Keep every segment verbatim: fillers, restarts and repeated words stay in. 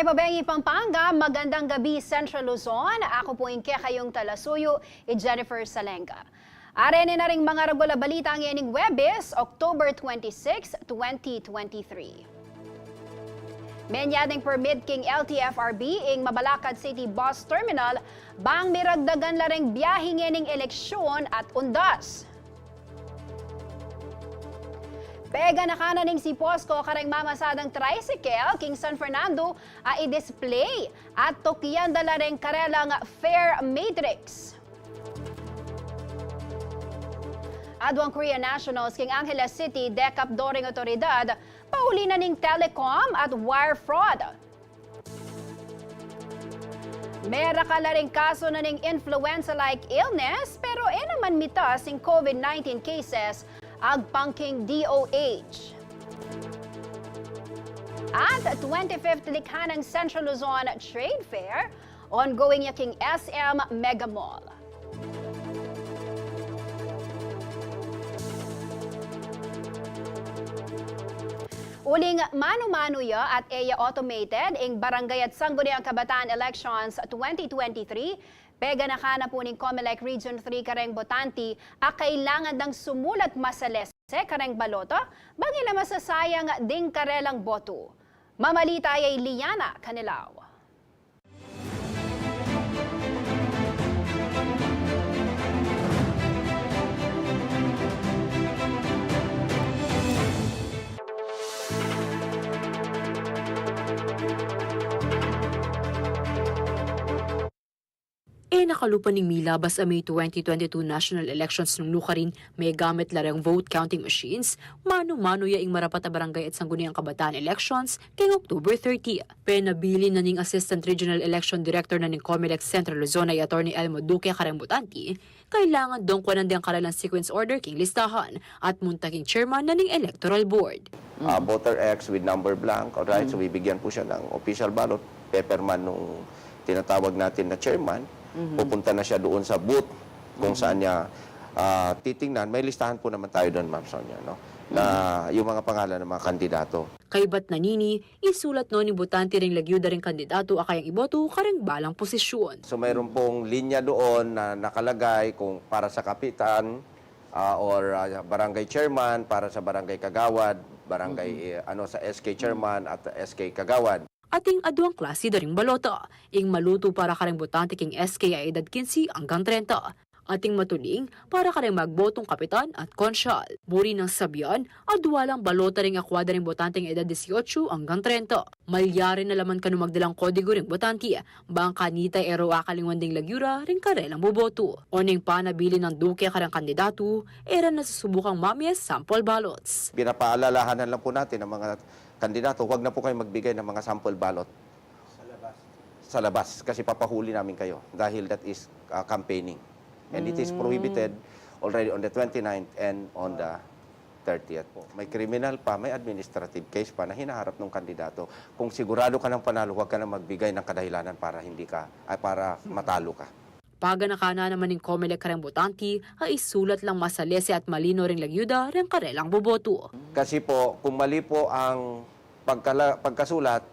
Pabengi Pampanga, magandang gabi, Central Luzon. Aku pu ing kekayung talasuyu, i Jennifer Salenga. Areni na ring mangaragul a balita ngening Huwebes, October twenty-six, twenty twenty-three. Menyari ing permit king L T F R B ing Mabalacat City Bus Terminal, bang miragdagan la ring biahe ngening eleksyun at undas. Peganakan na ning CPOSCO kareng mamasadang tricycle king San Fernando a i-display at tukian da la ring karelang fare matrix. Aduang Korean nationals king Angeles City, dekap do ring otoridad, pauli na ning telecom at wire fraud. Merakal la ring kasu na ning influenza-like illness, pero e naman mitas ing COVID nineteen cases agpang king D O H. At twenty-fifth Likha nang Central Luzon Trade Fair, ongoing ya king S M Mega Mall. Uling manu-manu ya at e ya automated ing Barangay at Sangguniang Kabataan Elections twenty twenty-three, peganakan na pu ning Comelec Region three kareng botante a kailangan dang sumulat masalese kareng balota bang e la masasayang ding karelang botu. Mamalita ya i Liana Canilao. E na kalupa ning milabas a May twenty twenty-two national elections nung nukarin megamit la reng vote counting machines, manu-manu ya ing marapat a barangay at sangguniang kabataan elections keng October thirty. Penabilin na ning Assistant Regional Election Director na ning Comelec Central Luzon a i Attorney Elmo Duque kareng botante, kailangan dong kuanan deng karelang sequence order king listahan at munta king chairman na ning Electoral Board. Ah, voter X with number blank, alright? So, bibigyan po siya ng official ballot, peperman nung tinatawag natin na chairman, pupunta na siya doon sa booth kung saan niya, ah, titingnan. May listahan po naman tayo doon, Ma'am Sonia, no? Na yung mga pangalan ng mga kandidato. Kaybat na nini, isulat no ning botante ring lagyu da ring kandidato a kayang iboto kareng balang posisyun. So, mayroon pong linya doon na nakalagay kung para sa kapitan, ah, or, ah, barangay chairman, para sa barangay kagawad, barangay, eh, ano, sa S K chairman at S K kagawad. Ating aduang klase da ring balota, ing malutu para kareng botante king S K a edad kinse anggang trenta. Ating matuling para kareng magbotung kapitan at konsyal. Buri nang sabian, adua lang balota ring akua da ring botanteng edad dieciocho anggang trenta. Malyari na la man kanu magdalang kodigo ring botante, bang kanita e ro akalingwan ding lagyu ra ring karelang boboto. Oneng panabilin nang Duque kareng kandidato, e ra na susubukang mamie sample ballots. Pinapaalalahanan lang po natin ang mga kandidato, huwag na po kayo magbigay ng mga sample ballot sa labas. Kasi papahuli namin kayo dahil that is, ah, campaigning. And it is prohibited already on the twenty-ninth and on the thirtieth po. May criminal pa, may administrative case pa na hinaharap ng kandidato. Kung sigurado ka ng panalo, huwag ka na magbigay ng kadahilanan para hindi ka, ay, para matalo ka. Paganakan na naman ning Comelec kareng botante a isulat lang masalese at malino ring lagyu da ring karelang boboto. Kasi po, kung mali po ang pagkala-, pagkasulat,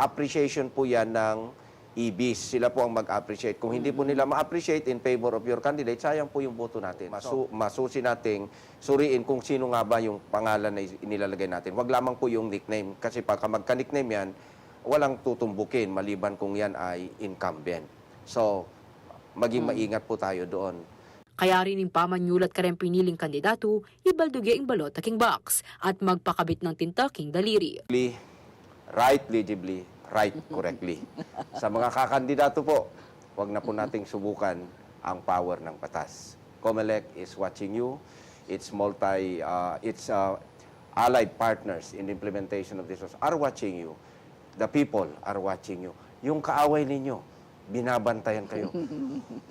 appreciation po yan ng E Bs. Sila po ang mag-appreciate. Kung hindi po nila ma-appreciate in favor of your candidate, sayang po yung boto natin. Masu-, masusi nating suriin kung sino nga ba yung pangalan na is-, inilalagay natin. Wag lamang po yung nickname. Kasi pagka magka-nickname yan, walang tutumbukin maliban kung yan ay incumbent. So, maging maingat po tayo doon. Kayari ning pamanyulat kareng piniling kandidato, ibalduge ing balota king box at magpakabit ng tinta king daliri. Li-, write legibly, write correctly. Sa mga kakandidato po, wag na po nating subukan ang power ng batas. Comelec is watching you. Its multi, uh, its, uh, allied partners in the implementation of this laws are watching you. The people are watching you. Yung kaaway ninyo, binabantayan kayo.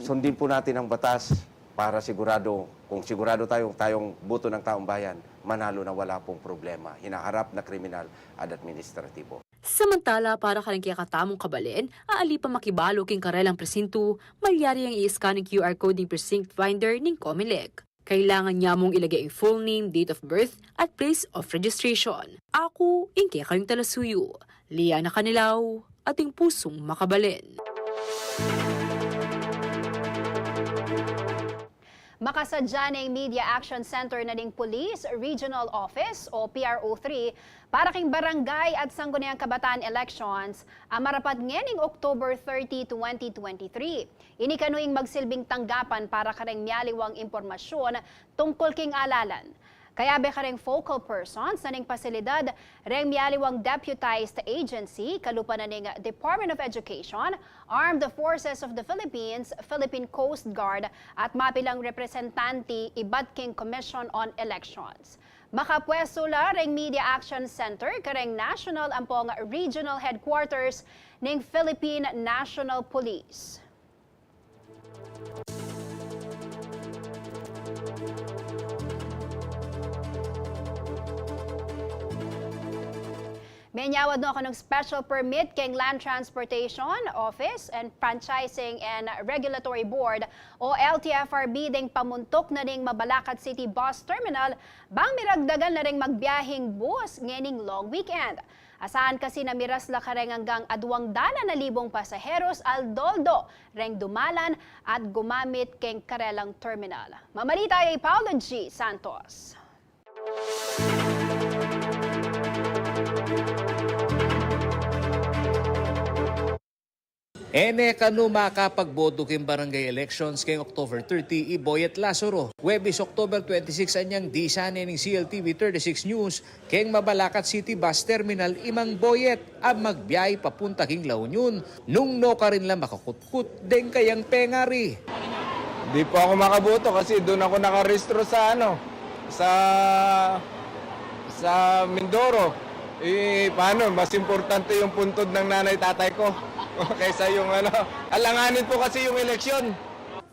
Sundin po natin ang batas para sigurado, kung sigurado tayo, tayong boto ng taong bayan, manalo na wala pong problema hinaharap na kriminal at administratibo. Samantala, para kareng kekatamung kabalen, aali pa makibalu king karelang presintu, malyari yang i-scan ing Q R code ning precinct finder ning Comelec. Kailangan ya mung ilage ing full name, date of birth, at place of registration. Aku ing kekayung talasuyu, Liana Canilao, ating pusung makabalen. Makasadya ning Media Action Center na ning Police Regional Office o P R O three para king barangay at sangguniang kabataan elections a marapat ngening October thirty, twenty twenty-three. Ini kanu ing magsilbing tanggapan para kareng mialiwang impormasyun tungkul king alalan. Kayabe kareng focal persons na ning pasilidad reng mialiwang deputized agency, kalupa na ning Department of Education, Armed Forces of the Philippines, Philippine Coast Guard, at mapilang representante ibat king Commission on Elections. Makapwesto la reng Media Action Center kareng national ampong regional headquarters ning Philippine National Police. Menyawad no kanung special permit keng Land Transportation Office and Franchising and Regulatory Board o L T F R B deng pamuntuk na ning Mabalacat City Bus Terminal bang miragdagan na reng magbiahing bus ngening long weekend. Asahan kasi na miras la kareng anggang aduang dalan a libung pasaheros aldo-aldo reng dumalan at gumamit keng karelang terminal. Mamalita ya i Paulo G Santos. E ne kanu makapagboto king barangay elections keng October thirty i Boyet Lazaro. Huwebes, October twenty-six, anyang disa ne ning C L T V thirty-six News keng Mabalacat City Bus Terminal i Mang Boyet a magbiahe papunta king La Union nung nukarin la makakutkut deng kayang pengari. Di po ako makaboto kasi doon ako nakarehistro sa ano, sa, sa Mindoro. Eh, paano? Mas importante yung puntod ng nanay tatay ko kaysa yung ano. Alanganin po kasi yung eleksyon.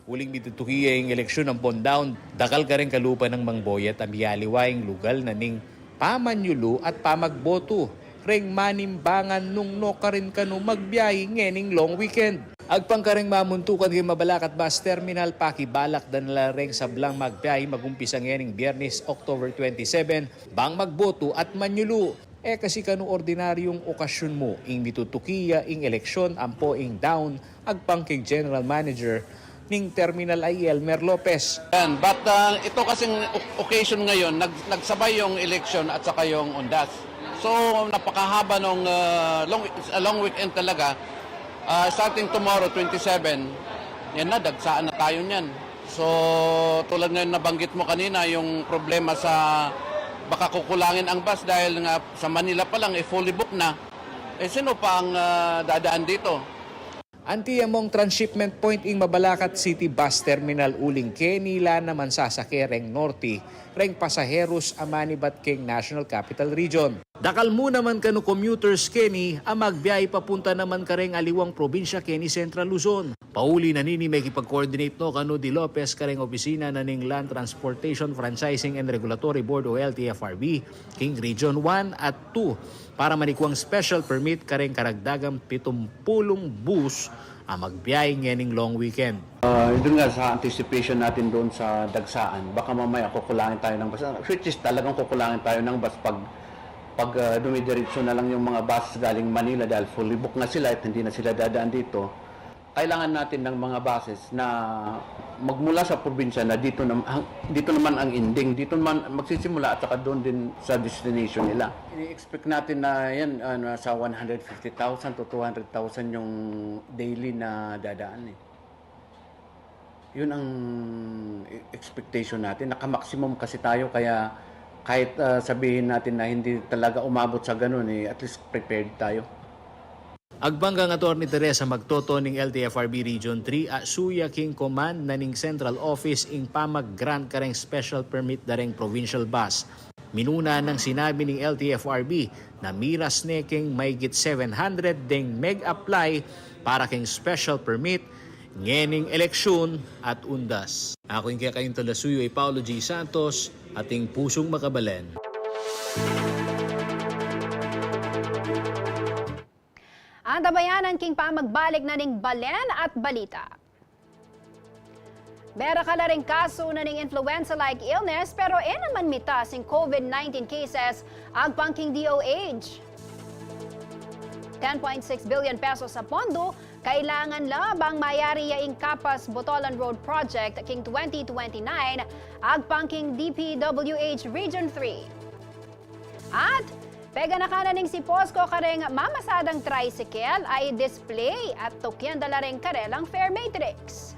Uling mitutuki ya ing eleksyon ampong daun, dakal kareng kalupa nang Mang Boyet a mialiwa ing lugal na ning pamanyulu at pamagboto reng manimbangan nung nukarin kanu magbiahe ngening long weekend. Agpang kareng mamuntukan keng Mabalacat Bus Terminal, pakibalak da na la reng sablang magbiahe magumpisa ngening Biyernes, October twenty-seven, bang magboto at manyulu. E kasi kanu ordinaryung okasyun mu ing mitutuki ya ing eleksyon ampo ing daun, agpang keng General Manager ning terminal a i Elmer Lopez. Yan. But, ah, ito kasing o-, occasion ngayon, nag-, nagsabay yung election at saka yung undas. So, napakahaba nung, ah, long, a long weekend talaga. Ah, starting tomorrow, twenty-seven, yan na, dagsaan na tayo niyan. So, tulad ngayon nabanggit mo kanina, yung problema sa baka kukulangin ang bus dahil nga sa Manila pa lang, eh, fully booked na. Eh, sino pa ang, ah, dadaan dito? Anti ya mong transshipment point ing Mabalacat City Bus Terminal uling keni la naman sasake reng norte reng pasaheros a manibat keng National Capital Region. Dakal mu naman kanu commuters keni a magbiahe papunta naman kareng aliwang probinsya keni Central Luzon. Pauli na nini, mekipag-coordinate no kanu di Lopez kareng opisina na ning Land Transportation Franchising and Regulatory Board o L T F R B king Region one at two para manikuang special permit kareng karagdagang pitumpulung bus a magbiahe ngening long weekend. Ah, dun nga sa anticipation natin doon sa dagsaan, baka mamaya kukulangin tayo ng bus, which is talagang kukulangin tayo ng bus pag, pag, ah, dumidiretso na lang yung mga bus galing Manila dahil fully booked na sila at hindi na sila dadaan dito. Kailangan natin ng mga buses na magmula sa probinsya na dito nam-, hang-, dito naman ang ending, dito naman magsisimula at saka doon din sa destination nila. Ini-expect natin na yan, ah, nasa one hundred fifty thousand to two hundred thousand yung daily na dadaan eh. Yun ang e-, expectation natin. Naka-maximum kasi tayo, kaya kahit, ah, sabihin natin na hindi talaga umabot sa ganun eh, at least prepared tayo. Agpang kang Attorney Teresa Magtoto ning L T F R B Region three, a suya king command na ning Central Office ing pamag-grant kareng special permit dareng provincial bus. Minuna nang sinabi ning L T F R B na miras ne keng mahigit seven hundred deng meg-apply para keng special permit ngening eleksyon at undas. Aku ing kekayung talasuyu i Paulo G Santos, ating pusung makabalen. Antabayanan king pamagbalik na ning balen at balita. Merakal la ring kasu na ning influenza-like illness, pero e naman mitas ing COVID nineteen cases agpang king D O H. ten point six billion pesos a pondo kailangan la bang mayari ya ing Capas Botolan Road Project king twenty twenty-nine, agpang king D P W H Region three. At peganakan na ning si Posco kareng mamasadang tricycle a i-display at tukyan da la reng karelang fare matrix.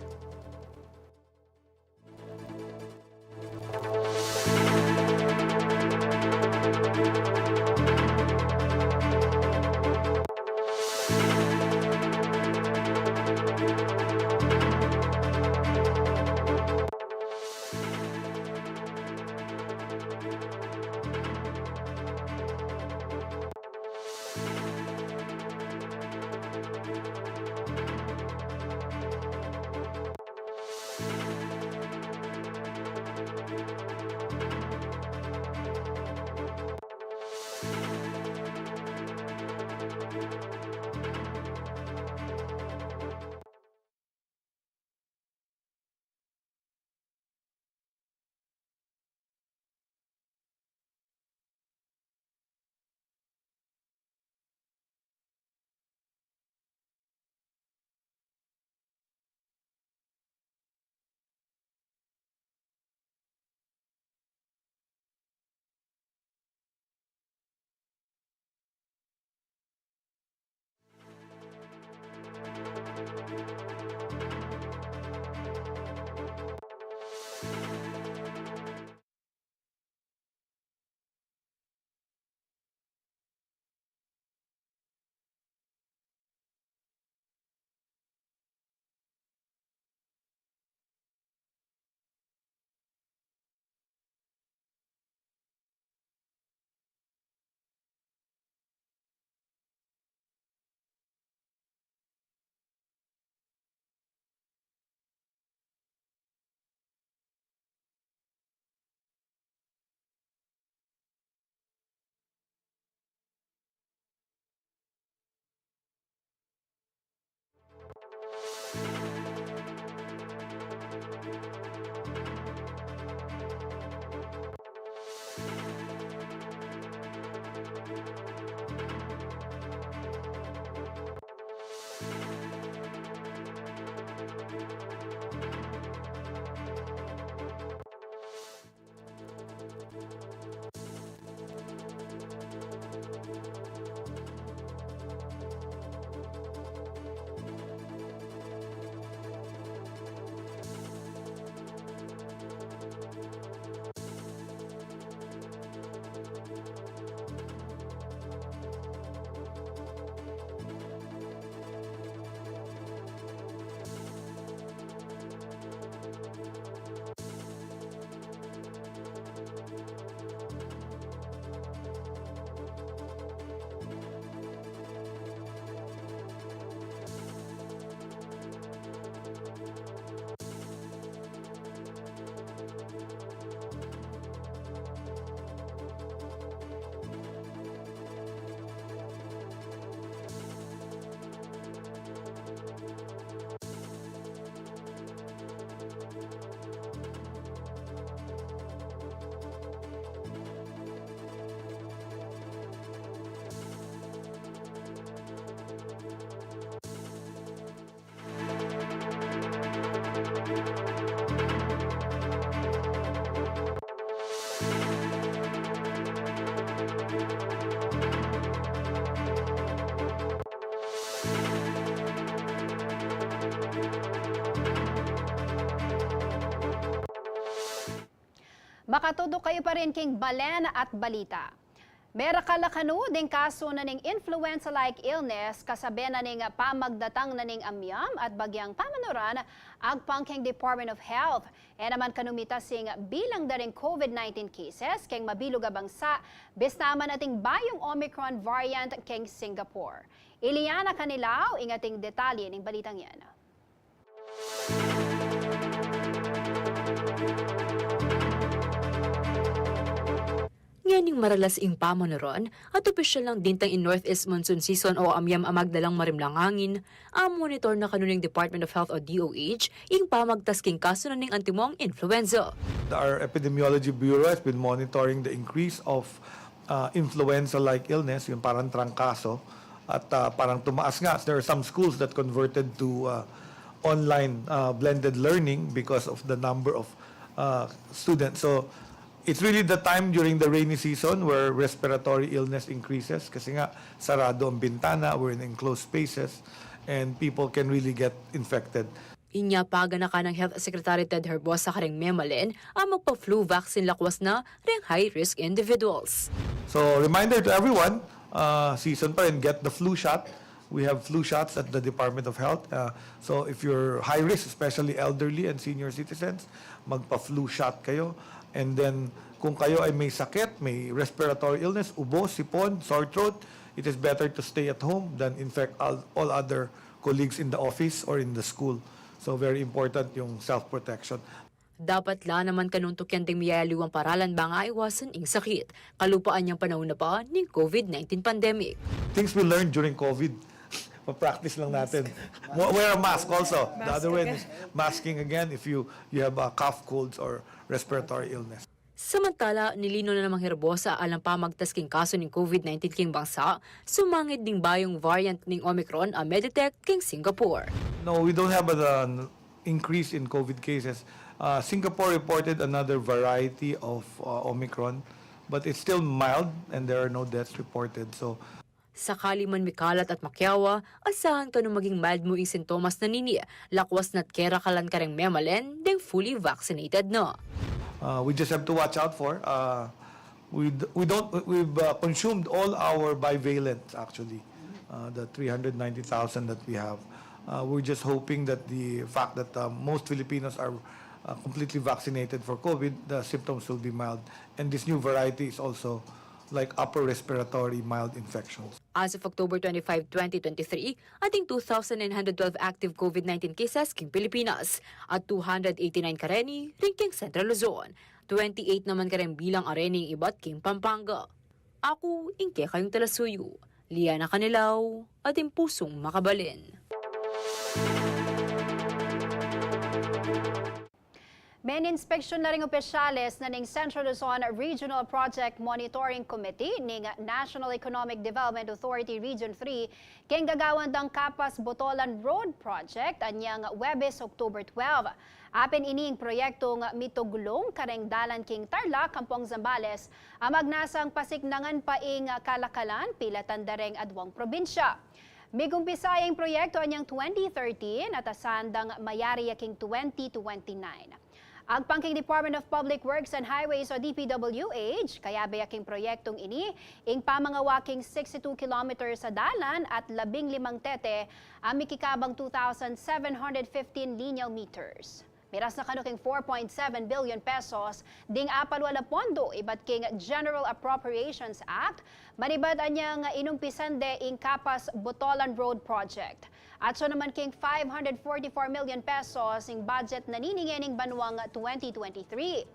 Makatutok kayu pa rin king balen at balita. Merakal a kanu ding kasu na ning influenza-like illness, kasabe na ning pamagdatang na ning amyam at bagyang pamanuran, agpang keng Department of Health. E naman kanu mitas ing bilang da ring COVID nineteen cases keng mabilug a bangsa, bista man ating bayung Omicron variant keng Singapore. Iliana Canilau ing ating detalye ning balitang yan. Ngening maralas ing pamanuran at opisyal nang dintang ing northeast monsoon season o amyam a magdalang marimlang angin, a monitor na kanu ning Department of Health o D O H ing pamagtas king kasu na ning antimong influenza. Our Epidemiology Bureau has been monitoring the increase of, uh, influenza-like illness, yung parang trangkaso, At, ah, parang tumaas nga, there are some schools that converted to, ah, online, ah, blended learning because of the number of, ah, students. So, it's really the time during the rainy season where respiratory illness increases kasi nga sarado ang bintana, we're in enclosed spaces, and people can really get infected. Inya paganakan nang Health Secretary Ted Herbosa kareng memalen a magpa-flu vaccine lakwas na reng high-risk individuals. So, reminder to everyone, uh, season pa rin, get the flu shot. We have flu shots at the Department of Health. Uh, so, if you're high risk, especially elderly and senior citizens, magpa-flu shot kayo. And then, kung kayo ay may sakit, may respiratory illness, ubo, sipon, sore throat, it is better to stay at home than infect all, all other colleagues in the office or in the school. So, very important yung self-protection. Dapat la naman kanung tukyan deng miyayaliwang paralan bang aiwasan ing sakit, kalupa anyang panaun na pa ning COVID nineteen pandemic. Things we learned during COVID, ma-practice lang natin. Wa-, wear a mask also. The other way is masking again if you, you have, uh, cough, colds, or respiratory illness. Samantala, nilinaw na namang Herbosa a alang pamagtas king kasu ning COVID nineteen king bansa, sumangid ding bayung variant ning Omicron a me-detect king Singapore. No, we don't have an increase in COVID cases. Uh, Singapore reported another variety of, uh, Omicron, but it's still mild and there are no deaths reported. So, sakali man mikalat at makiawa, asahan kanung maging mild mu ing sintomas na nini, lakwas na't kerakalan kareng memalen deng fully vaccinated na. Uh, we just have to watch out for, uh, we d-, we don't, we've, uh, consumed all our bivalent, actually, uh, the three hundred ninety thousand that we have. Uh, we're just hoping that the fact that, uh, most Filipinos are, uh, completely vaccinated for COVID, the symptoms will be mild. And this new variety is also like upper respiratory mild infections. As of October twenty-five, twenty twenty-three, ating two thousand nine hundred twelve active COVID nineteen cases king Pilipinas, at two hundred eighty-nine kareni rin king Central Luzon. Twenty-eight naman kareng bilang a reni ing ibat king Pampanga. Aku ing kekayung talasuyu, Liana Canilao, ating pusung makabalin. Meninspeksyun na ring opisyales na ning Central Luzon Regional Project Monitoring Committee ning National Economic Development Authority Region three king gagawan dang Capas Botolan Road Project anyang Webes, October twelve. Apin ini ing proyektung mituglung kareng dalan king Tarlac ampong Zambales a magnasang pasiknangan pa ing kalakalan pilatan da reng aduang probinsya. Migumpisa ya ing proyekto anyang twenty thirteen at asan dang mayari ya king twenty twenty-nine. Agpang king Department of Public Works and Highways o D P W H, kayabe ya king proyektung ini ing pamangawa king sixty-two kilometers a dalan at labing limang tete a mikikabang two thousand seven hundred fifteen lineal meters. Miras na kanu king four point seven billion pesos ding apalwal a pondo ibat king General Appropriations Act, manibat anyang inumpisan de ing Capas Botolan Road Project. Atsu naman king five hundred forty-four million pesos ing budget na nini ngening banuang twenty twenty-three.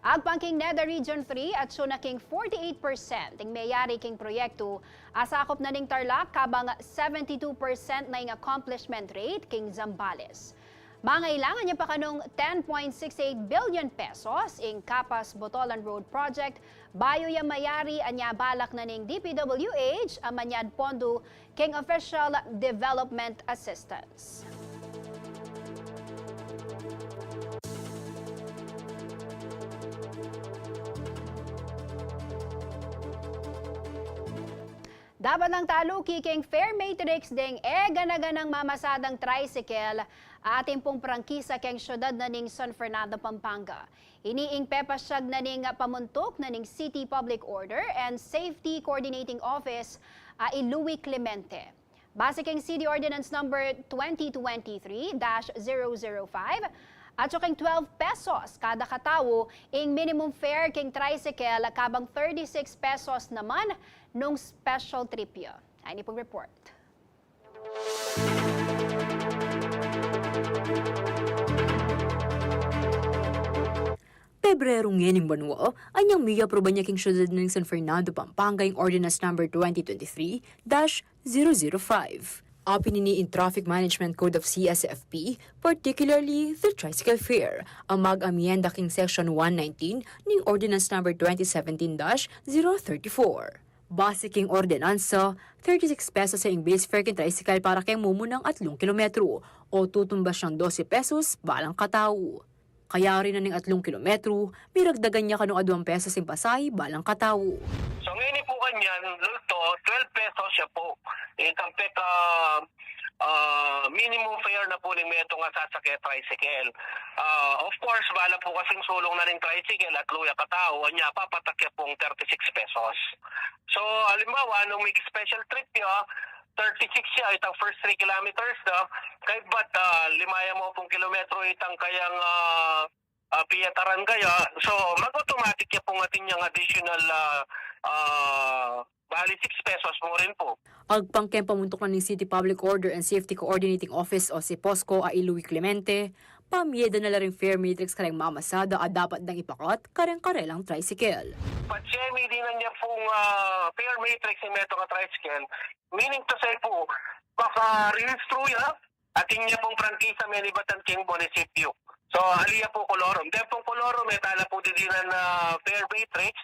Agpang king NEDA Region three, atsu na king forty-eight percent ing meyari king proyektu a sakup na ning Tarlac, kabang seventy-two percent na ing accomplishment rate king Zambales. Mangailangan ya pa kanung ten point six eight billion pesos ing Capas Botolan Road Project bayu ya mayari, anya balak na ning D P W H a manyad pondo king Official Development Assistance. Dapat nang taluki king fare matrix deng e gana-ganang mamasadang tricycle atin pung prangkisa keng syudad na ning San Fernando, Pampanga. Ini ing pepasyag na ning pamuntuk na ning City Public Order and Safety Coordinating Office a i Louie Clemente. Base keng City Ordinance Number twenty twenty-three dash zero zero five, atsu keng twelve pesos kada katau ing minimum fare keng tricycle, kabang thirty-six pesos naman nung special trip ya. Ini pung report. Pebrero ngening banua, anyang miapruban ya king syudad ning San Fernando, Pampanga ing Ordinance Number twenty twenty-three dash zero zero five. Apin ini ing Traffic Management Code of C S F P, particularly the tricycle fare, a mag-amyenda king Section one nineteen ning Ordinance Number twenty seventeen dash zero thirty-four. Base king ordenansa, thirty-six pesos ya ing base fare king tricycle para keng mumunang atlung kilometro, o tutumbas yang dose pesos balang katau. Kaya rin na ning atlung kilometro, miragdagan ya kanung aduang pesos ing pasahe balang katau. So, ngeni pu kanyan, multo, twelve pesos ya pu. Itang peka, ah, minimum fare na pu ning metung a sasake tricycle. Ah, of course, bala pu kasing sulung na ning tricycle, atlu ya katau, anya papatak ya pung thirty-six pesos. So, halimbawa, nung may special trip ya, thirty-six ya, itang first three kilometers na, kaybat, ah, lima ya mu pung kilometro itang kayang, ah, ah, piyataran kaya. So, mag-automatic ya pung atin yang additional, ah, ah, bali six pesos mu rin pu. Agpang keng pamuntuk na ning City Public Order and Safety Coordinating Office o si POSCO a i Louie Clemente, pamyeda na la ring fare matrix kareng mamasada a dapat dang ipakat kareng karelang tricycle. Patse, dinan ya pung, ah, fare matrix ing metung a tricycle. Meaning to say pu, maka-register ya, atin ya pung prangkisa menibatan keng munisipyu. So, ali ya pu kolorum. Deng pung kolorum, e tala pu didinan a fare matrix,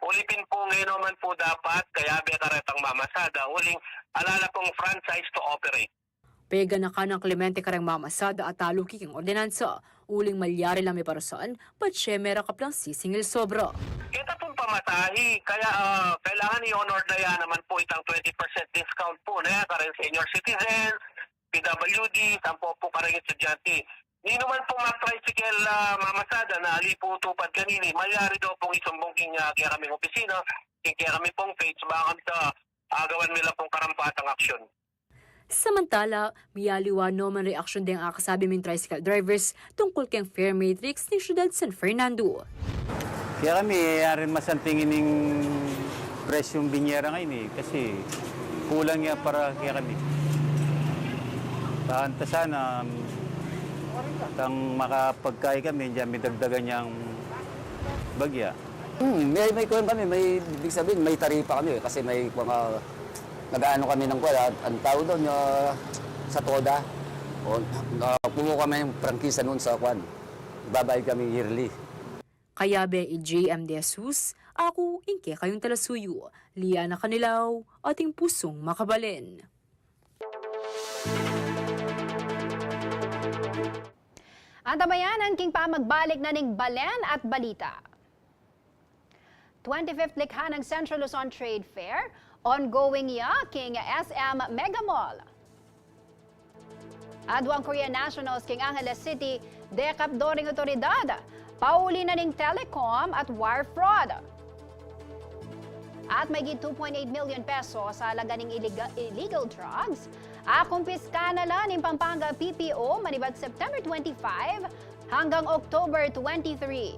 uli pin pu ngeni naman pu dapat kayabe karetang mamasada, uling ala la pung franchise to operate. Peganakan nang Clemente kareng mamasada a taluki keng ordenansa, uling malyari lang miparusan, patse mera kaplang sisingil sobra. Keta pung pamasahe, kaya, ah, kailangan i-honor da ya naman pu itang twenty percent discount pu, ne, kareng senior citizen, P W D, sampu pu kareng estudyante. Ninu man pung mag-tricycle, ah, mamasada na ali pu tupad kanini, malyari da pung isumbung king, ah, kekaming opisina, king kekami pung page, bakanta agawan mi la pung karampatang aksyon. Samantala, miyaliwa no man reaksyon deng akasabi ming tricycle drivers tungkul keng fare matrix ning syudad San Fernando. Kaya kami, e ya rin masanting ining presyung binyera ngeni, e, kasi kulang ya para kaya kami. Bakanta sana, um, tang makapagkain kami, diyan midagdagan yang bagya. Hmm, may, may kuwan kami, may, ibig sabihin, may taripa kami, kasi may mga, nag-aano kami ng kuwan, ah, ang tawag doon, ah, sa toda. O, ah, kumuha kami ng prangkisa noon sa kuwan. Ibabayad kami yearly. Kayabe i J M De Jesus, aku ing kekayung talasuyu, Liana Canilaw, ating pusung makabalen. Antabayanan king pamagbalik na ning balen at balita. Twenty-fifth likha ng Central Luzon Trade Fair, ongoing ya king S M Mega Mall. Aduang Korean nationals king Angeles City, dekap do ring otoridad, pauli na ning telecom at wire fraud. At mahigit two point eight million pesos a alaga ning iliga-, illegal drugs, akumpiska na la ning Pampanga P P O manibat September twenty-five hanggang October twenty-three.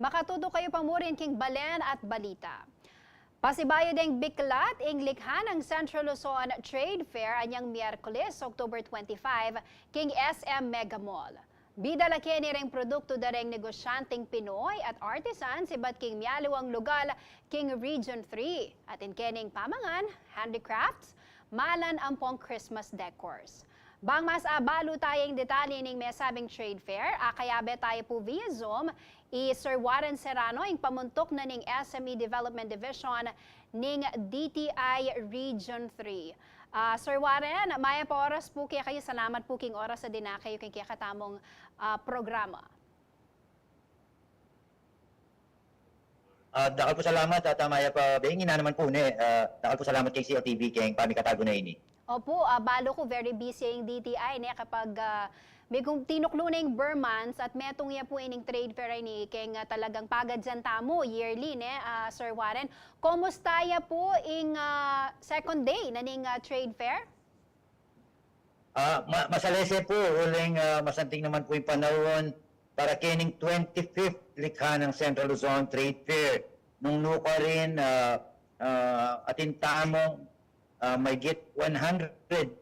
Makatuto kayu pa murin king balen at balita. Pasibayu deng biklat ing likha nang Central Luzon Trade Fair anyang Miyerkules, October twenty-five, king S M Mega Mall. Bida la keni reng produktu da reng negosyanteng Pinoy at artisans ibat king mialiwang lugal king Region three. Atin keni ing pamangan, handicrafts, malan ampong Christmas decors. Bang mas abalu taya ing detalye ning mesabing trade fair, akayabe taya pu via Zoom i Sir Warren Serrano, ing pamuntuk na ning S M E Development Division ning D T I Region three. Ah, Sir Warren, mayap a oras pu kekayu, salamat pu king oras a dinake yu king kekatamung, ah, programa. Ah, dakal pu salamat at, ah, mayap a bengi na naman pu, ne. Ah, dakal pu salamat keng C L T V keng pamikatagu na ini. Opu, ah, balu ku very busy ing D T I, ne, kapag, ah, metung tinuklu na ing Burr Months at metung ya pu ining trade fair ini, keng, ah, talagang pagadyan tamu yearly, ne, ah, Sir Warren. Kumusta ya pu ing, ah, second day na ning, ah, trade fair? Ah, ma-, masalese pu, uling, ah, masanting naman pu ing panaun para kening twenty-fifth likha nang Central Luzon Trade Fair. Nung nukarin, ah, ah, atin tamung, ah, mahigit one hundred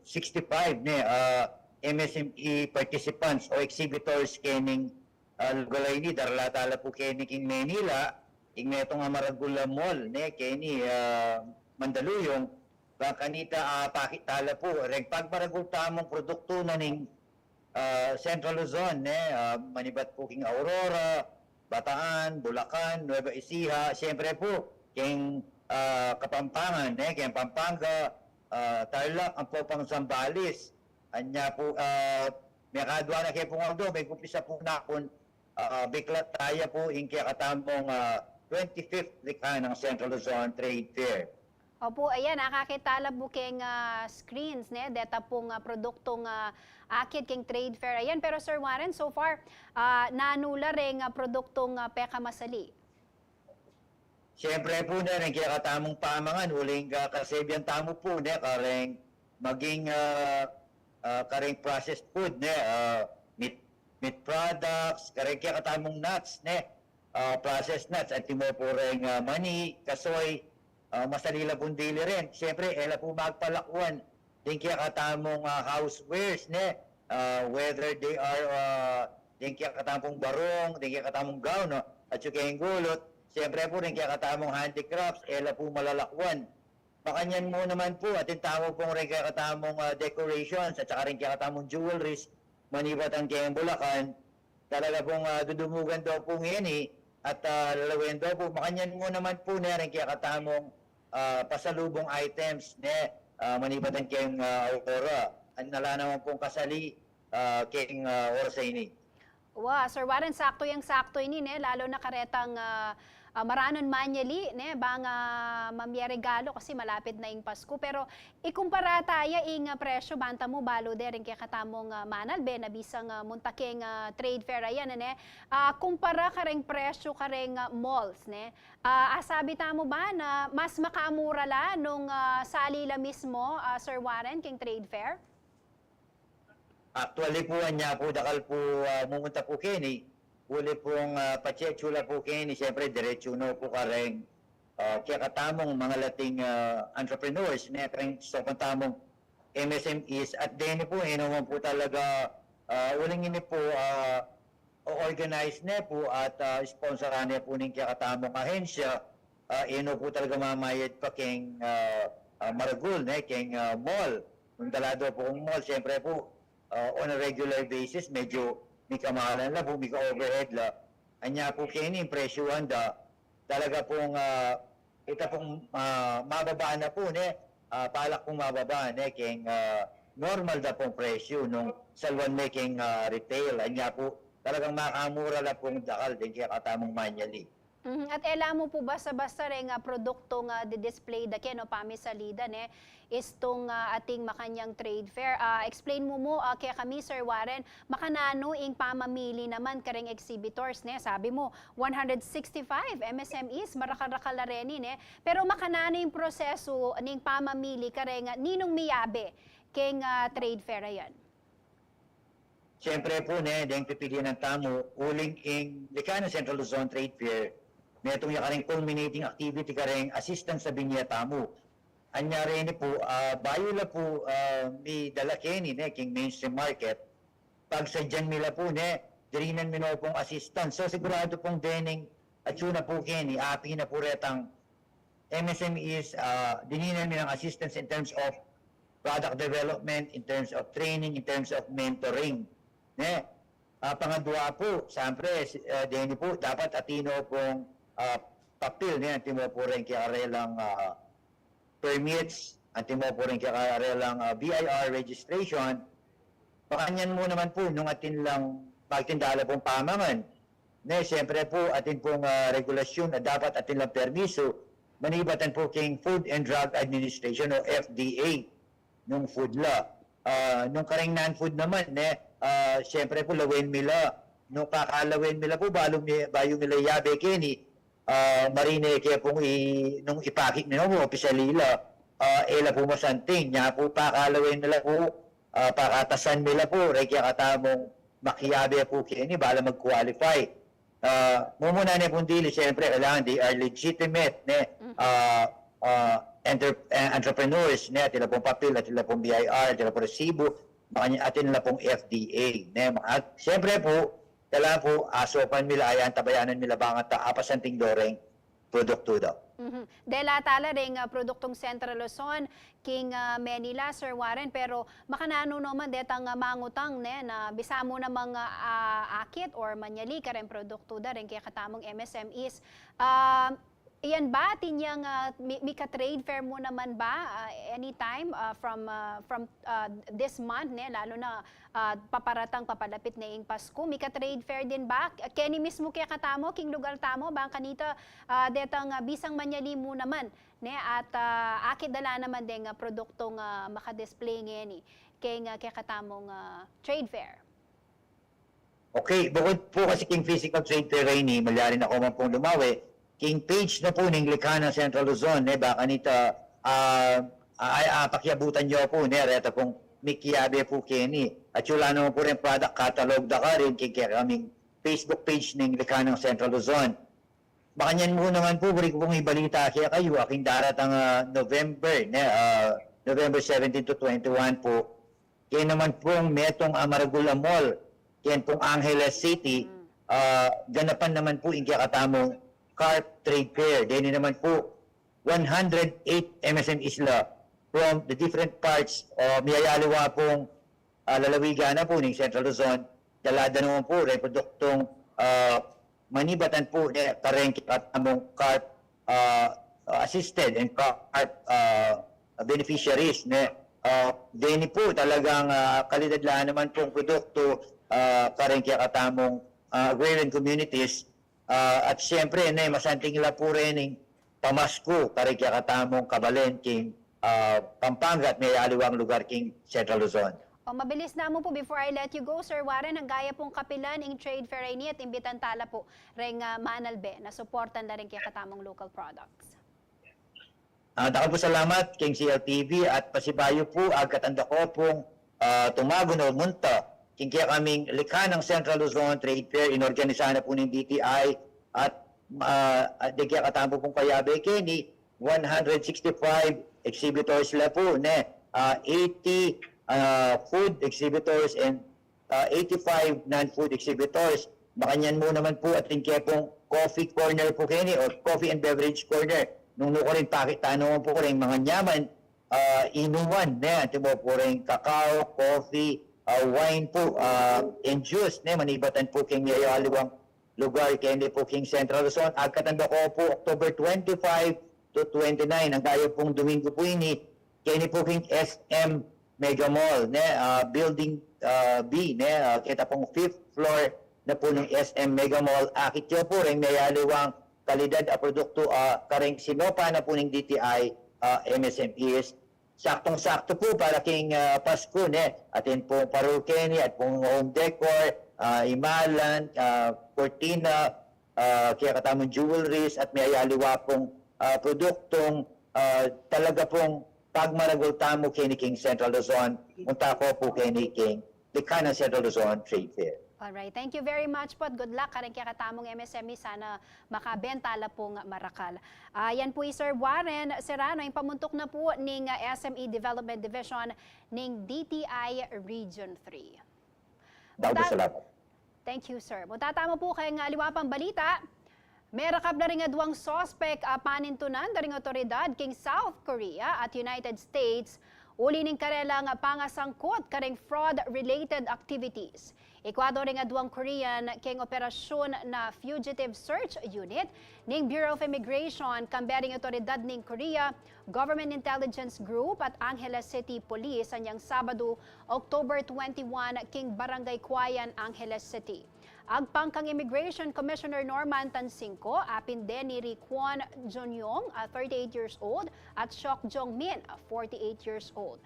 sixty-five ne, ah, M S M E participants o exhibitors kening, ah, lugal a ini. Darala tala pu keni king Manila, ing metung a maragul a mall, ne, keni, ah, Mandaluyong, ba kanita, ah, pakit tala pu reng pagmaragul tamung produktu na ning, ah, Central Luzon, ne, ah, manibat pu king Aurora, Bataan, Bulacan, Nueva Ecija, siyempre pu, king, ah, Kapampangan, ne, king Pampanga, ah, Tarlac, ampo pang Zambales. Anya pu, ah, mekadwa na ke pung aldo, megumpisa pu na pun, ah, biklat taya pu ing kekatamung, ah, twenty-fifth likha nang Central Luzon Trade Fair. Opu, ayan, nakakita la pu keng, ah, screens, ne, deta pung, ah, produktung, ah, akit keng trade fair. Ayan, pero Sir Warren, so far, ah, nanu la reng, ah, produktung, ah, pekamasali? Siyempre pu, ne, reng kekatamung pamangan, uling, ah, kasebian tamu pu, ne, kareng maging, ah, ah, kareng processed food, ne, ah, meat, meat products, kareng kekatamung nuts, ne, ah, processed nuts, antimo pu reng, ah, mani, kasoy, ah, masali la pung dili rin. Siyempre, e la pu magpalakwan ding kekatamung, ah, housewares, ne? Ah, whether they are, ah, ding kekatamung barong, ding kekatamung gown, no? At saka ing gulut, siyempre pu, ding kekatamung handicrafts, e la pu malalakwan. Makanyan mu naman pu, atin tamu pung ding kekatamung, ah, decorations, at saka ding kekatamung jewelries, manibatan keng Bulacan, talaga pung, ah, dudumugan da pu ngeni at, ah, lalawen da pu. Makanyan mu naman pu, ne, reng kekatamung, ah, pasalubung items, ne, ah, manibatan keng, ah, Aurora. At ala naman pung kasali, ah, keng, ah, oras a ini. Wa, Sir Warren, sakto yang sakto ini, ne, lalo na karetang, ah, ah, maranun manyali, ne, bang, ah, mamye regalo kasi malapit na ing Pasko. Pero ikumpara taya ing, ah, presyu, banta mu balu de ring kekatamung, ah, manalbe na bisang, ah, munta keng, ah, trade fair a yan, ne? Ah, kumpara kareng presyu kareng, ah, malls, ne? Ah, asabi tamu ba na mas makamura la nung, ah, sali la mismo, ah, Sir Warren, keng trade fair? Actually pu, anya pu, dakal pu, ah, mumunta pu keni, uli pung, ah, patse-tsu la pu keni, siyempre, diretsu no pu kareng, ah, kekatamung mangalating, ah, entrepreneurs, ne, kareng sopan tamung M S M Es, at deni pu, e naman pu talaga, ah, uling ini pu, ah, o-organize ne pu at, ah, sponsoran ne pu ning kekatamung ahensya, ah, e no pu talaga mamayad pa keng, ah, ah, maragul, ne, keng, ah, mall. Nung dala da pu keng mall, siyempre pu, ah, on a regular basis, medyo mika-mahalan la pu, mika-overhead la. Anya pu keni, ing presyuhan da, talaga pung, ah, ita pung, ah, mababa na pu, ne, ah, palak pung mababa, ne, keng, ah, normal da pung presyu nung saluan me keng, ah, retail. Anya pu, talagang makamura la pung dakal ding kekatamung manyali. Mhm. At e la mu pu basta-basta reng, ah, produktung, ah, di-display da keni o pamisali da, ne, istung, ah, ating makanyang trade fair. Ah, explain mu mu, ah, kekami, Sir Warren, makananu ing pamamili naman kareng exhibitors, ne? Sabi mu, one hundred sixty-five M S M Es, marakal-rakal la reni, ne? Pero makananu ing prosesu ning pamamili kareng, ah, ninung miyabe keng, ah, trade fair a yan? Siyempre po, ne, deng pipilian tamu, uling ing Likha nang Central Luzon Trade Fair, metung ya kareng culminating activity kareng assistance a binie tamu. Anyari ne po, ah, bayu la po, ah, midala keni, ne, king mainstream market, pagsadyan mi la po, ne, dirinan mi no pong assistance. So, sigurado pong dening atsu na po keni, api na po retang M S M Es, ah, dirinan mi nang assistance in terms of product development, in terms of training, in terms of mentoring. Ne? Ah, pangadwa po, siyempre, si- ah, deni po, dapat atin no pong, ah, papil, ne, antimo po reng kekarelang, ah, permits, antimo po reng kekarelang, ah, B I R registration. Makanyan mu naman po, nung atin lang magtinda la pong pamangan. Ne, siyempre po, atin pong, ah, regulasyon na dapat atin lang permiso, manibatan po king Food and Drug Administration o F D A, nung food la. Ah, nung kareng non-food naman, ne, ah, siyempre po, lawen mi la. Nung kakalawen mi la po, balu mi, bayu mi la yabe keni, ah, marine ke pong i, nung ipakit mi, no, opisyal la, ah, e la po masanting, nya po pakalawen mi la po, ah, pakatasan mi la po, reng kekatamung makiabe po keni, bala mag-qualify. Ah, mumuna ne pong dili, siyempre, kailangan they are legitimate, ne, ah, ah, enter- eh, entrepreneurs, ne, atin la pong papil, atin la pong B I R, atin la pong resibo, makanyan atin la pong F D A, ne, at siyempre po, kailangan po, asopan mi la, ayan, tabayanan mi la, bang at apasanting do reng produktu da. Mhm. Dela tala reng, ah, produktung Central Luzon king, ah, Manila, Sir Warren, pero makananu no man detang, ah, mangutang, ne, na bisa mu namang, ah, ah, akit or manyali kareng produktu da reng kekatamung M S M Es. Ah, iyan ba, atin yang, ah, mi- mika-trade fair mu naman ba, ah, anytime, ah, from, ah, from, ah, this month, ne, lalu na, ah, paparatang, papalapit ne ing Pasku, mika-trade fair din ba? Keni mismu kekatamu, king lugar tamu, bang kanita, ah, detang, ah, bisang manyali mu naman, ne, at, ah, akit da la naman deng, ah, produktung, ah, maka-display ngeni keng, ah, kekatamung, ah, trade fair. Okay, bukod po kasi king physical trade fair ini, malyari na ko man pong lumawe, king page na po ning Likha nang Central Luzon, ne, bang kanita, ah, ay, ah, pakiabutan nyo po, ne, reta pong mikiabe po keni. At yu la naman po reng product catalog da karin king kekaming Facebook page ning Likha nang Central Luzon. Makanyan mu naman po, buri ku pong ibalita kekayu, aking daratang, ah, November, ne, ah, November seventeen to twenty-one po, kaya naman pong metung a maragul a mall, kaya pong Angeles City, ah, ganapan naman po ing kekatamung CARP Trade Fair. Deni naman po, one hundred eight M S M Es la from the different parts, ah, miyayaliwa pong, ah, lalawigan na po ning Central Luzon, dala da naman po reng produktung, ah, manibatan po ne kareng kekatamung CARP, ah, assisted and CARP, ah, beneficiaries, ne. Ah, deni po talagang, ah, kalidad la naman pong produktu, ah, kareng kekatamung, ah, agrarian communities, ah, at siyempre, ne, masanting la po rening pamasku kareng kekatamung kabalen king, ah, Pampanga at miyayaliwang lugar king Central Luzon. O, mabilis namu po, before I let you go, Sir Warren, anggaya pong kapilan ing trade fair ini at imbitan tala po reng, ah, manalbe na suportan la ring kekatamung local products. Ah, dakal pong salamat king C L T V at pasibayu po, agkatan da ko pong, ah, tumagun o munta king kekaming Likha nang Central Luzon Trade Fair, inorganisa na po ning D T I at, ah, at deng kekatamu pong kayabe keni, one hundred sixty-five exhibitors la po, ne, ah, eighty, ah, food exhibitors and, ah, eighty-five non-food exhibitors. Makanyan mu naman po atin ke pong coffee corner po keni o coffee and beverage corner. Nung nukarin pakit tana naman po reng manganyaman, ah, inuman, ne, antimo po reng kakao, coffee, ah, wine po, ah, and juice, ne, manibatan po king miyayaliwang lugar keni po king Central Luzon. Agkatan da ko po October twenty-five to twenty-nine, anggaya pong Domingo po ini, keni po king S M Mega Mall, ne, ah, building, ah, B, ne, ah, keta pong fifth floor na po ning S M Mega Mall. Akit yu po reng miyayaliwang kalidad a produktu, ah, kareng sinopa na po ning D T I, ah, M S M Es. Saktong-sakto po para king, ah, Pasku, ne. Atin pong parol keni, at pong home decor, ah, imalan, ah, kurtina, ah, kekatamung jewelries, at miyayaliwa pong, ah, produktung, ah, talaga pong pagmaragul tamu keni king Central Luzon, munta ko po keni king the kind of Central Luzon trade fair. Alright, thank you very much po at good luck kareng kekatamung M S M E, sana makabenta la pung marakal. Ah, yan po i Sir Warren Serrano, ing pamuntuk na po ning, ah, S M E Development Division ning D T I Region three. Dauda, salamat. Thank you, sir. Mu tatamu pu keng, ah, liwa pang balita. Merakap na ring aduang suspek a panintunan da ring otoridad king South Korea at United States uli ning karelang pangasangkut kareng fraud-related activities. Ikwa do ring aduang Korean keng operasyun na Fugitive Search Unit ning Bureau of Immigration, kambe ring otoridad ning Korea Government Intelligence Group at Angeles City Police anyang Sabadu, October twenty-one, king Barangay Kuayan, Angeles City. Agpang kang Immigration Commissioner Norman Tansingco, apin deni ri Kwon Jonyong, a thirty-eight years old, at Shok Jong Min, a forty-eight years old.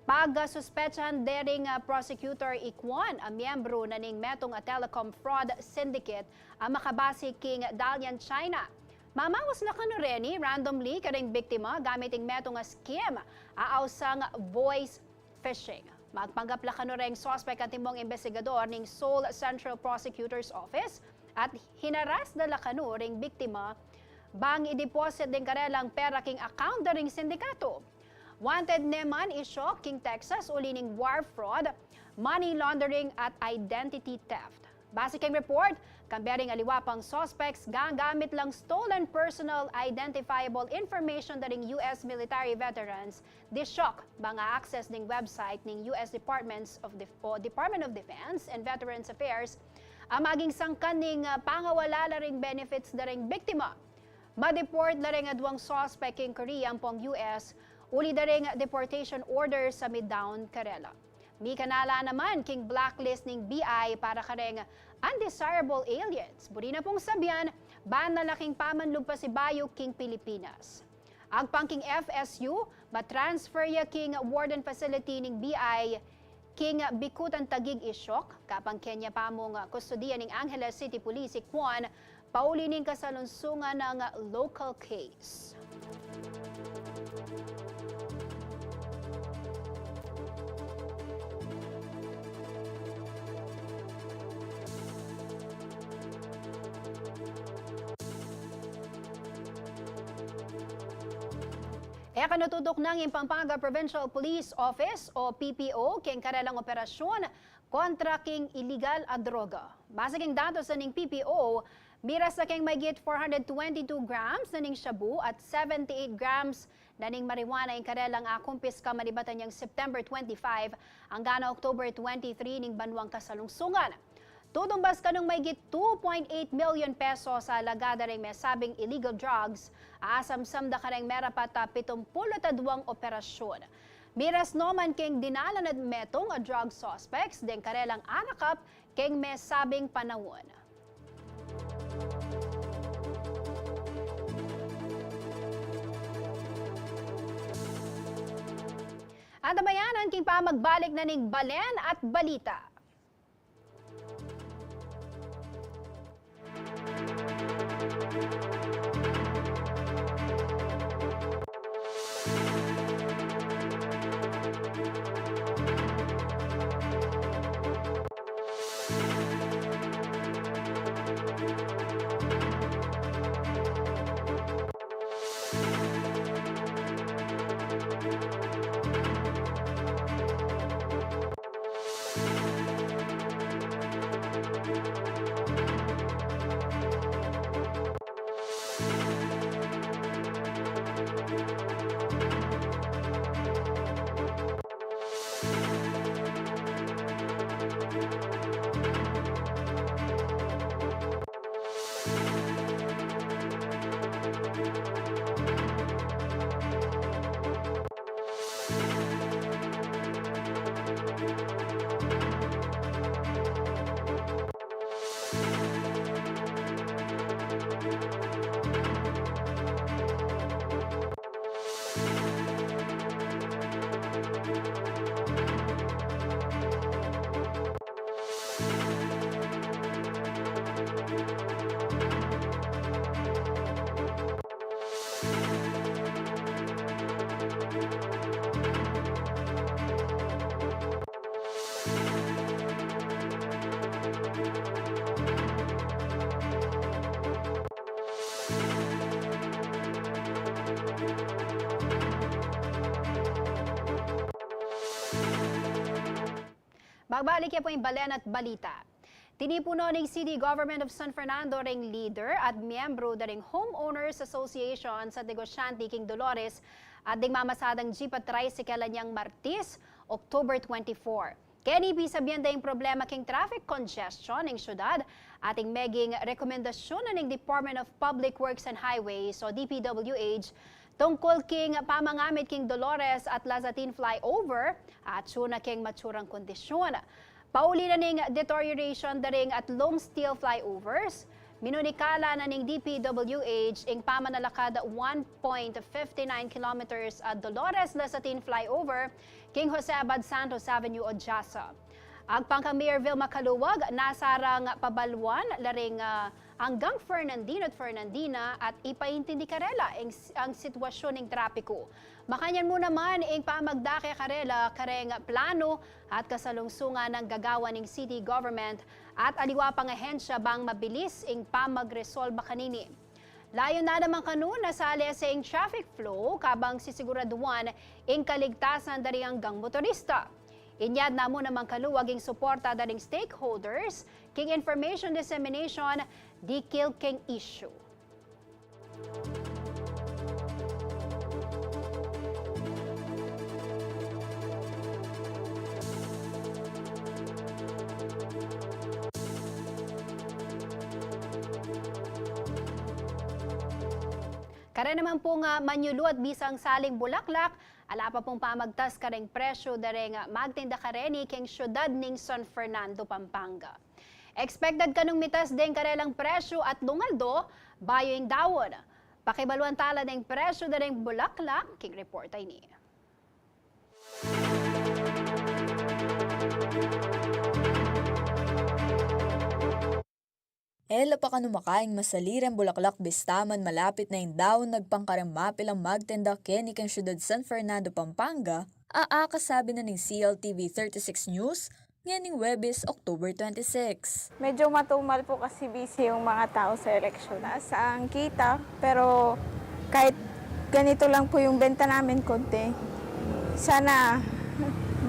Pagsuspetsahan de ring, ah, prosecutor i Kwon a miyembru na ning metung a telecom fraud syndicate a makabase king Dalian, China. Mamaus la kanu reni randomly kareng biktima gamit ing metung a scheme a ausang voice phishing. Magpanggap la kanu reng suspek antimong imbestigador ning Seoul Central Prosecutor's Office at hinaras da la kanu ring biktima bang i-deposit ding karelang pera king account da ring sindikato. Wanted ne man i Shok king Texas uli ning wire fraud, money laundering at identity theft. Base keng report, kambe ring aliwa pang suspects, gagamit lang stolen personal identifiable information da ring U S military veterans, di Shok bang a-access ding website ning U S Departments of Def-, o Department of Defense and Veterans Affairs a maging sangkan ning, ah, pangawala la ring benefits da ring biktima. Ma-deport la ring aduang suspek king Korea ampong U S, uli da ring deportation orders a midaun karela. Mikanala naman king blacklist ning B I para kareng undesirable aliens. Buri na pung sabian, ban na la king pamanlug pasibayu king Pilipinas. Agpang king F S U, ma-transfer ya king warden facility ning B I king Bicutan, Taguig i Shok, kapang kenya pamung kustodiya ning Angeles City Police i Kwon, pauli ning kasalungsungan nang local case. E kanu tutuknang ing Pampanga Provincial Police Office o P P O keng karelang operasyun kontra king iligal a droga. Base king datos na ning P P O, miras na keng mahigit four hundred twenty-two grams na ning shabu at seventy-eight grams na ning marijuana ing karelang akumpiska manibat anyang September twenty-five anggang October twenty-three ning banuang kasalungsungan. Tutumbas kanung mahigit two point eight million pesos a alaga da ring mesabing illegal drugs a asamsam da kareng merapat a pitumpulu't aduang operasyun. Miras no man keng dinalan a metung a drug suspects deng karelang arakap keng mesabing panaun. Antabayanan king pamagbalik na ning Balen at Balita. Magbalik ya pu ing balen at balita. Tinipunan ning City Government of San Fernando ring leader at miyembro da ring Homeowners Association at negosyante king Dolores at ding mamasadang jeep at tricycle anyang Martes, October twenty-four. Keni pisabian da ing problema king traffic congestion ning syudad at ing meging rekomendasyun na ning Department of Public Works and Highways o D P W H tungkul king pamangamit king Dolores at Lazatin flyover at suna king matsurang kondisyun. Pauli na ning deterioration da ring atlung steel flyovers, minunikala na ning D P W H ing pamanalakad one point fifty nine kilometers a Dolores Lazatin flyover king Jose Abad Santos Avenue, Odiasa. Agpang kang Mayor Vilma Caluag, nasarang pabaluan la ring, ah, anggang Fernandino at Fernandina at ipaintindi karela ing s-, ang sitwasyun ning trapiku. Makanyan mu naman ing pamagdake karela kareng planu at kasalungsungan a gagawan ning city government at aliwa pang ahensya bang mabilis ing pamagresolba kanini. Layun na naman kanu na salese ing traffic flow kabang sisiguraduan ing kaligtasan da ring anggang motorista. Inyad na mu naman kaluag ing suporta da ring stakeholders king information dissemination dikil king issue. Kare naman pung, ah, manyulu at bisang saling bulaklak, ala pa pung pamagtas kareng presyu da reng, ah, magtinda kareni keng syudad ning San Fernando, Pampanga. Expected kanung mitas deng karelang presyu atlung aldo bayu ing daun. Pakibaluan tala deng presyu da reng bulaklak king report a ini. E la pa kanu makaing masali reng bulaklak bista man malapit na ing daun agpang kareng mapilang magtinda keni keng syudad San Fernando, Pampanga, a akasabi na ning C L T V thirty-six News ngening Huwebes, October twenty-six. Medyo matumal po kasi busy yung mga tao sa eleksyon. Taas ang kita, pero kahit ganito lang po yung benta namin, konti. Sana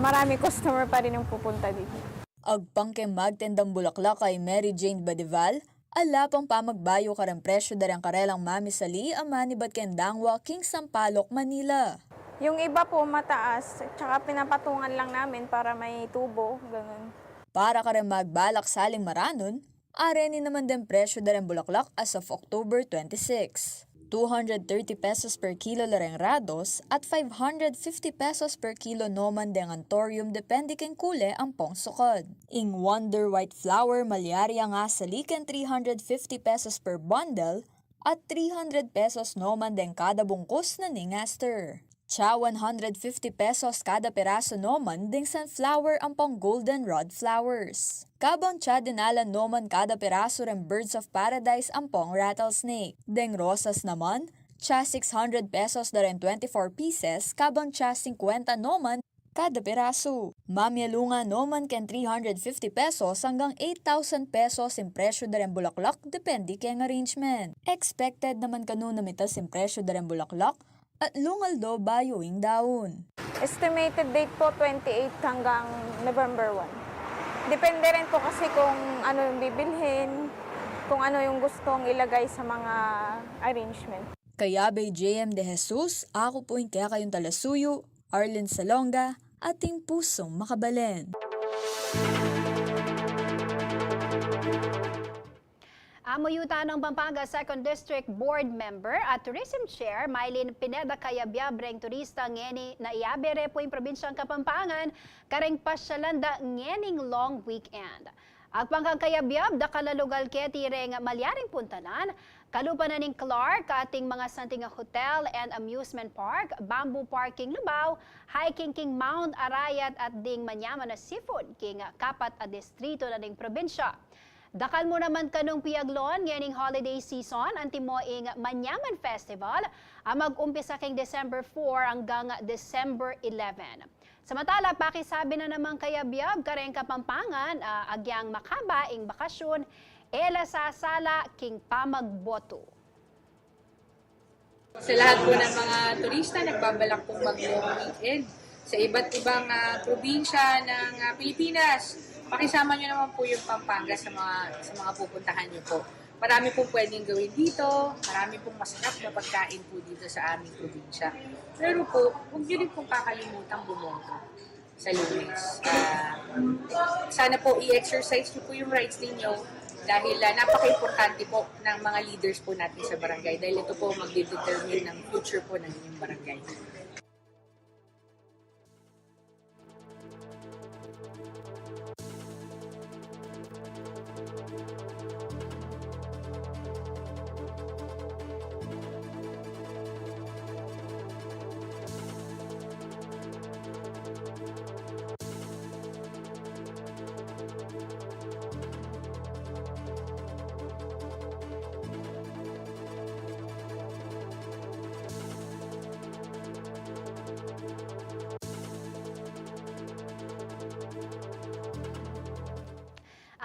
marami customer pa rin yung pupunta dito. Agpang keng magtendang bulaklak a i Mary Jane Badival, ala pang pamagbayu kareng presyu da reng karelang mamisali a manibat keng dangwa king Sampaloc, Manila. Yung iba po mataas, tsaka pinapatungan lang namin para may tubo, ganun. Para kareng magbalak saling maranun, areni naman deng presyu da reng bulaklak as of October twenty-six. Two hundred thirty pesos per kilo la reng rados at five hundred fifty pesos per kilo no man deng anthurium, depende keng kule ampong sukad. Ing Wonder White Flower malyari yang asali keng three hundred fifty pesos per bundle at three hundred pesos no man deng kada bungkus na ning aster. Tsa one hundred fifty pesos kada piraso no man deng sunflower ampong goldenrod flowers. Kabang tsa dinalan no man kada piraso reng birds of paradise ampong rattlesnake. Deng rosas naman, tsa six hundred pesos da reng twenty-four pieces, kabang tsa singkwenta no man kada piraso. Mamialunga no man keng three hundred fifty pesos anggang eight thousand pesos ing presyu da reng bulaklak, depende keng arrangement. Expected naman kanu na mitas ing presyu da reng bulaklak atlung aldo bayu ing daun. Estimated date po, twenty-eight hanggang November one. Depende rin po kasi kung ano yung bibilhin, kung ano yung gustong ilagay sa mga arrangement. Kayabe i J M De Jesus, aku pu ing kekayung talasuyu, Arlene Salonga, ating pusung makabalen. Amu yu tanang Pampanga Second District Board Member at Tourism Chair Mylene Pineda kayabyab reng turista ngeni na iyabe re pu ing probinsyang Kapampangan kareng pasyalan da ngening long weekend. Agpang kang kayabyab, dakal a lugal keti reng malyaring puntalan, kalupa na ning Clark, ating mga santing a hotel and amusement park, Bamboo Park king Lubao, hiking king Mount Arayat at ding manyaman a seafood king kapat a distrito na ning probinsya. Dakal mu naman kanung piaglon ngening holiday season, antimo ing Manyaman Festival a mag-umpisa king December four anggang December eleven. Samantala, pakisabi na naman kayabyab kareng Kapampangan, ah, agyang makaba ing bakasyun, e la sasala king pamagboto. Sa lahat po ng mga turista nagbabalak pong mag-long weekend sa iba't ibang, ah, probinsya ng, ah, Pilipinas, pakisama nyo naman po yung Pampanga sa mga, sa mga pupuntahan nyo po. Marami pong pwedeng gawin dito, marami pong masarap na pagkain po dito sa aming probinsya. Pero po, huwag nyo rin pong kakalimutang bumoto sa Lunes. Ah, sana po i-exercise nyo po yung rights ninyo dahil, ah, napaka-importante po ng mga leaders po natin sa barangay dahil ito po magdedetermine ng future po ng inyong barangay.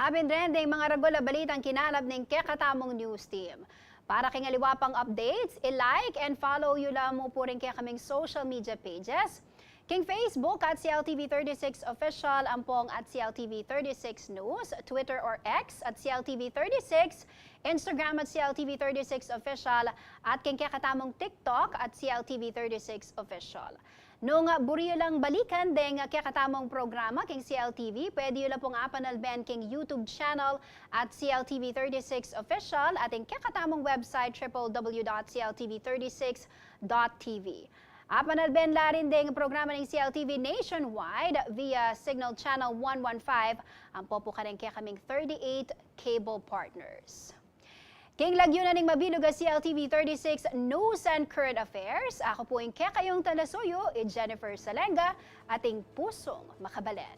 Abin ren deng mga ragul a balitang kinalap ning kekatamung news team. Para king aliwa pang updates, i-like and follow yu la mu pu ring kekaming social media pages. King Facebook at C L T V thirty-six Official, ampong at C L T V thirty-six News, Twitter or X at C L T V thirty-six, Instagram at C L T V thirty-six Official, at king kekatamung TikTok at C L T V thirty-six Official. Nung, ah, buri yu lang balikan deng, ah, kekatamung programa king C L T V, pwede yu la pung apanalben king YouTube channel at C L T V thirty-six Official at ing kekatamung website, triple W dot C L T V thirty-six dot T V. Apanalben la rin deng programa ning C L T V nationwide via Signal Channel one one five, ampo pu kareng kekaming thirty-eight cable partners. King lagyu na ning mabilug a C L T V thirty-six News and Current Affairs, aku pu ing kekayung talasuyu, i Jennifer Salenga, ating pusung makabalen.